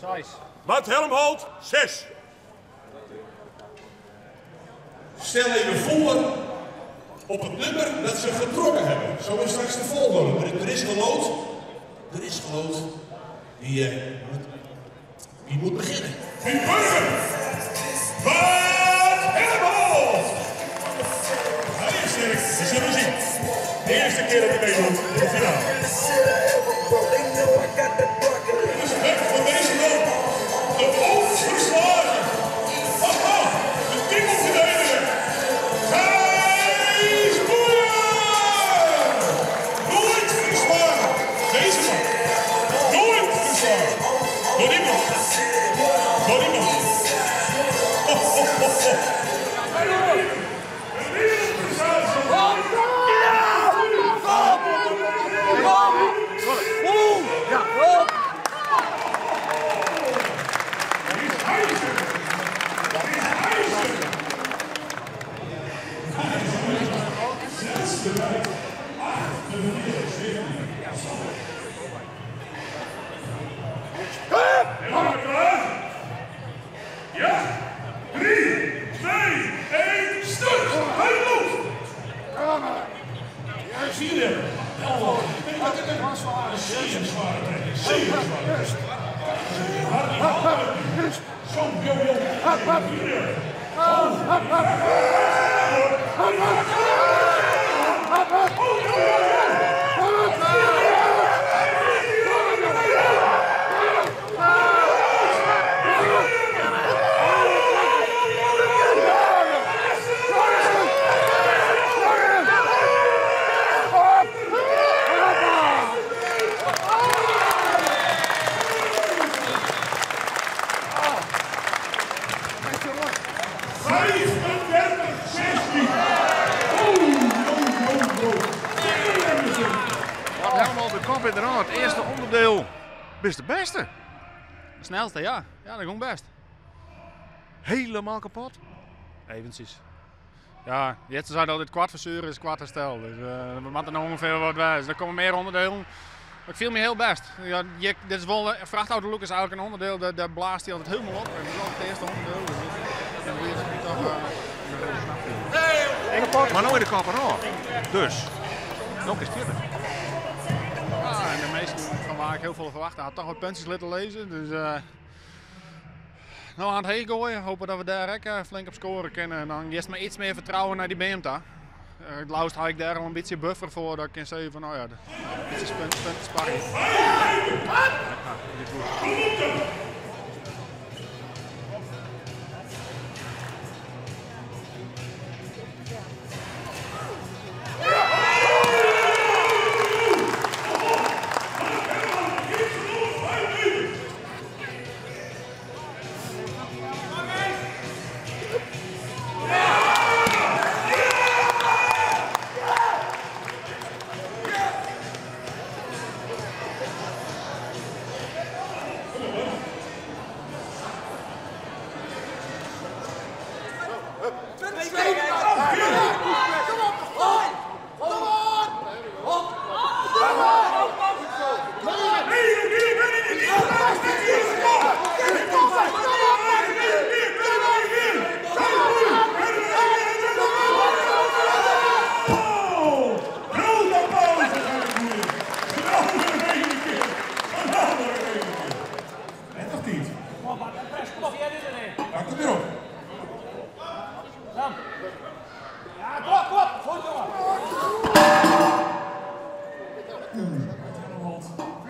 Seis. Bart Helmholt, 6. Stel even voor op het nummer dat ze getrokken hebben. Zo is straks de volgorde. Maar er is geloot. Er is geloot. Wie moet beginnen? Wie Burger! Bart Helmholt! Hij is sterk, we zullen zien. De eerste keer dat hij meedoet in de finale. Respect voor deze man. De onverslagen. Aha, de titelverdediger. Gijs Boer! Nooit verslagen. Deze man. Nooit verslagen. Door niemand. Door niemand. Ho, ho, ho, ho. Een wereldprestatie. Het is ijzer. Het is ijzer. Zesde bij 48, Helemaal klaar? Ja? 3, 2, 1, start! Hij loopt! Ja, zie je hem? Een zeer zware trek. Zeer zware trek. Hardy houdt Zo, jo, jo. Hier. Helemaal de kop in de raad. Het eerste onderdeel. Bist de beste. De snelste, ja. Ja, dat ging best. Helemaal kapot. Eventjes. Ja, Jetsen zei altijd kwart verzuren is kwart herstel. Dus we moeten nog ongeveer wat bij. Dus er komen meer onderdelen. Maar ik viel me heel best. Ja, dit is wel, een vrachtauto is eigenlijk een onderdeel, daar blaast hij altijd helemaal op. En dat is altijd het eerste onderdeel. Dus dan wil je het toch hey, maar nou in de kop eraf. Dus, nog eens verder. Ja, en de meesten van waar ik heel veel verwachtte, had toch wat puntjes laten lezen. Dus nou aan het heen gooien, hopen dat we daar ook flink op scoren kunnen. En dan eerst maar iets meer vertrouwen naar die BMT. Het laatst had ik daar al een beetje buffer voor, dat ik kan zeggen van nou ja, een beetje punt sparren. Ja, dit goed.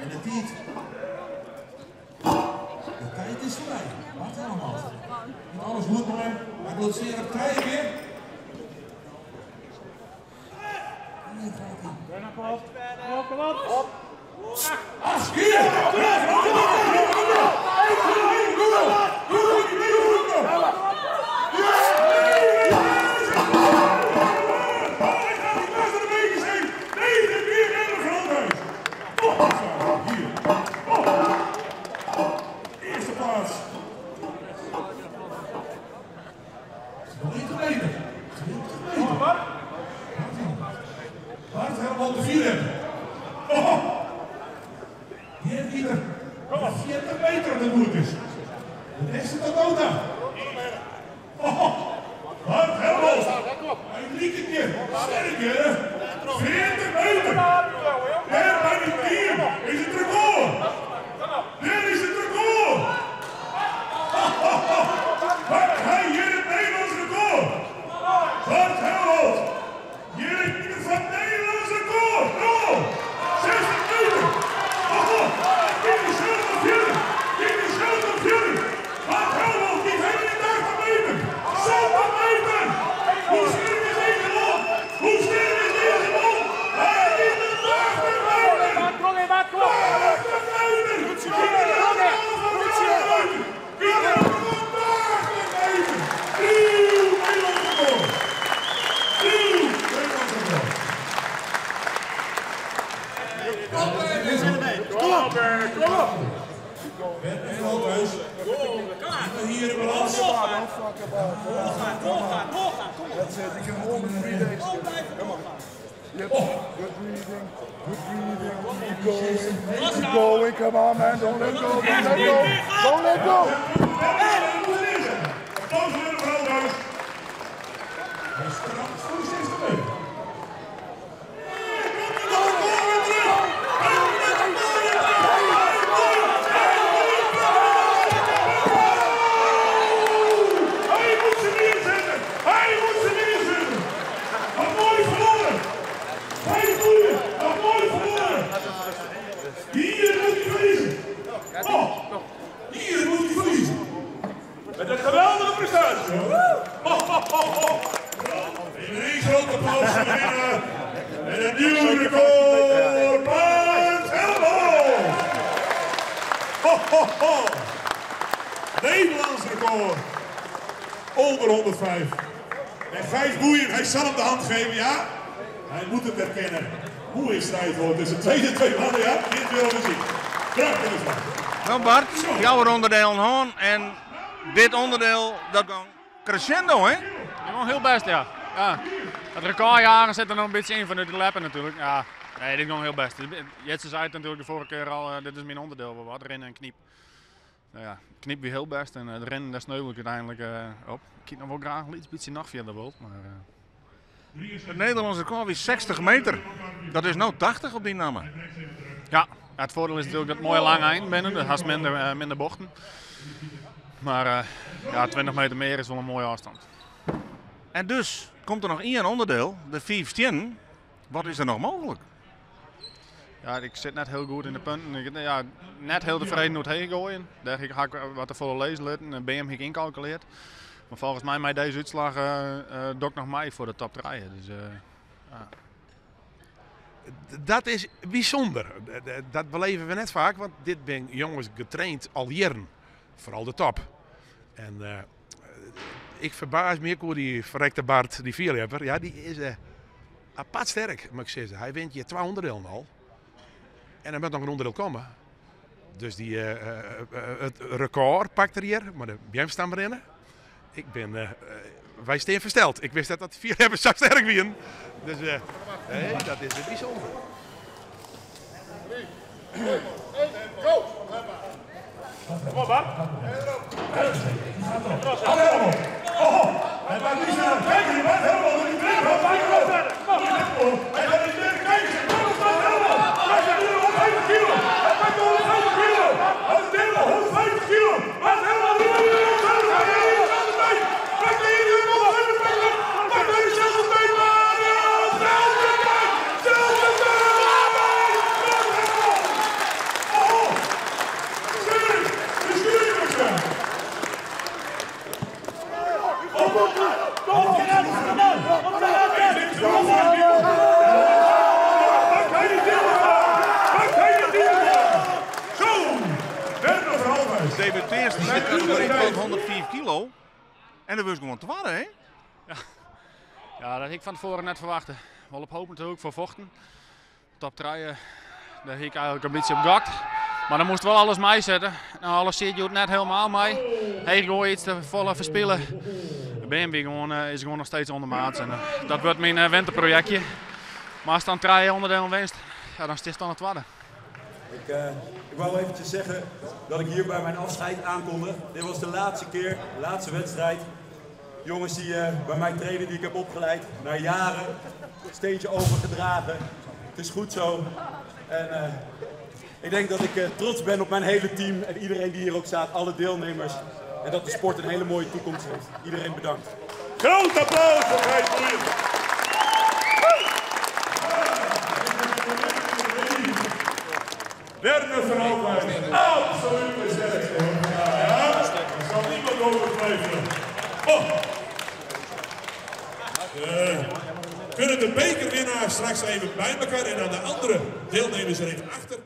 En de tijd. De tijd is voorbij. Bart Helmholt. Niet alles goed, maar hij wil zeer op 2 keer. Hier gaat hij. Kom op, kom op. 8 keer! Eerste plaats. 20 meter. 20 meter. Bart Helmholt de vierde. Oh. Hier, hier. 40 meter as it goed is. De bêste tot no ta. Bart Helmholt. Hy liket hjir sterk hearre. 40 meter. Dêr by dy team is it rekôr. Dêr is it rekôr. Pakt hy hjir it Nederlânsk rekôr? Bart Helmholt. Hjir it foar it Nederlânsk rekôr. No al. 60 meter. Oho, giet hy sels noch fierder. Giet hy sels noch fierder. Bart Helmholt giet helje de 80 meter. 70 meter. Hoe sterk is dizze man? Hoe sterk is dizze man? Hy giet de 80 meter. 80 meter. Giet er Giet er 80 meter. Nieuw Nederlands record. Nieuw Nederlands record. Kom op, kom op. Hier in balans. Doorgaan, doorgaan, doorgaan. Kom op. That's it. You can hold it 3 days. Blijven doorgaan. Yep. Good breathing. Good breathing. Keep going. Keep going. Come on, man. Don't let go. Don't let go. Don't let go. Applaus voor de Veldhuis. Hij stramt voor de 60 meter. Hij komt met de record weer terug. Hij komt met de record weer terug. Hij komt, hij komt. Hij moet ze neerzetten. Hij moet ze neerzetten. Wat mooi verloren. Vijf boeien. Wat mooi verloren. Hier moet hij verliezen. Oh, hier moet hij verliezen. Met een geweldige prestatie. Hoor. Ho, ho, ho, ho. Een groot applaus voor de winnaar. En een nieuw record. Bart Helmholt. Ho, ho, ho. Nederlands record. Onder 105. En Gijs Boeien, hij zal hem de hand geven, ja? Hij moet het herkennen. Hoe is strijd hoor tussen deze twee mannen, ja? Dit willen we zien. Prachtige slag. Nou Bart, jouw onderdeel hân en dit onderdeel, dat ging crescendo, hè? Ja, heel best, ja. Ja. Het recordjagen zit er nog een beetje in vanuit de leppen natuurlijk. Ja, nee, dit ging heel best. Jetse zei het natuurlijk de vorige keer al, dit is mijn onderdeel, wat rennen en kniep. Nou ja, kniep weer heel best en de rennen, daar sneuvel ik uiteindelijk op. Ik kiek nog wel graag een iets beetje nog verder wilt, maar. Het Nederlandse record is 60 meter. Dat is nou 80 op die namen. Ja, het voordeel is natuurlijk dat het mooie lange eind binnen, dat has minder bochten. Maar ja, 20 meter meer is wel een mooie afstand. En dus komt er nog één onderdeel, de 15. Wat is er nog mogelijk? Ja, ik zit net heel goed in de punten. Ik, ja, net heel tevreden hoe het heen gooien. Daar ga ik wat te volle lezen laten. En BM heb ik incalculeerd. Maar volgens mij met deze uitslag doe ik nog mij voor de top 3. Dus ja. Dat is bijzonder. Dat beleven we net vaak, want dit zijn jongens getraind al jaren. Vooral de top. En ik verbaas me hoe die verrekte Bart, die vierlepper, ja, die is apart sterk, moet ik zeggen. Hij wint je 2 onderdelen al. En er moet nog een onderdeel komen. Dus het record pakt er hier, maar de BM staan maar in. Wij staan versteld. Ik wist dat dat vier hebben zo sterk waren. Dus nee, dat is het bijzonder. 3, 2, 1, go! Kom op, Bart. Oh, hij maakt niet snel. Kijk hier, Bart Helmholt. Die drie, Bart Helmholt. Hij gaat niet meer. Kijk eens, Bart Helmholt. Hij gaat nu 150 kilo. Hij pakt de 150 kilo. Hij is derde, 150 kilo. Bart Helmholt, die moet hier 150 kilo. Pak de hier, 150 kilo. Pak de hier, 60 meter. Zelfde tijd. Zelfde tijd. Bart Helmholt. Oh, serieus. De sturing is weg. Kom op, kom op, kom op. Pak hij die titel Pak hij die titel Zo! Werner Verhalfhuis. Debuteert in de categorie tot 104 kilo. En dat was gewoon te warm, hè? Ja. Ja, dat had ik van tevoren net verwacht. Wel op hoop natuurlijk voor vochten. Top 3, daar heb ik eigenlijk een beetje op gehakt. Maar dan moest wel alles mee zetten. Nou, alles zit je net helemaal mee. Hij gooit iets te volle verspillen. De BMW is gewoon nog steeds ondermaats. En dat wordt mijn winterprojectje. Maar als dan 3 onderdelen winst, ja, dan is het dan het tweede. Ik, ik wou eventjes zeggen dat ik hierbij mijn afscheid aankondig. Dit was de laatste keer, de laatste wedstrijd. Jongens die bij mij trainen, die ik heb opgeleid, na jaren, steentje overgedragen. Het is goed zo. En ik denk dat ik trots ben op mijn hele team en iedereen die hier ook staat, alle deelnemers. En dat de sport een hele mooie toekomst heeft. Iedereen bedankt. Groot applaus voor Gijs Boeien. Werner van Alkmaar, absoluut de sterkste. Ja, daar zal niemand over twijfelen. Oh. Kunnen de bekerwinnaars straks even bij elkaar en aan de andere deelnemers er even achter.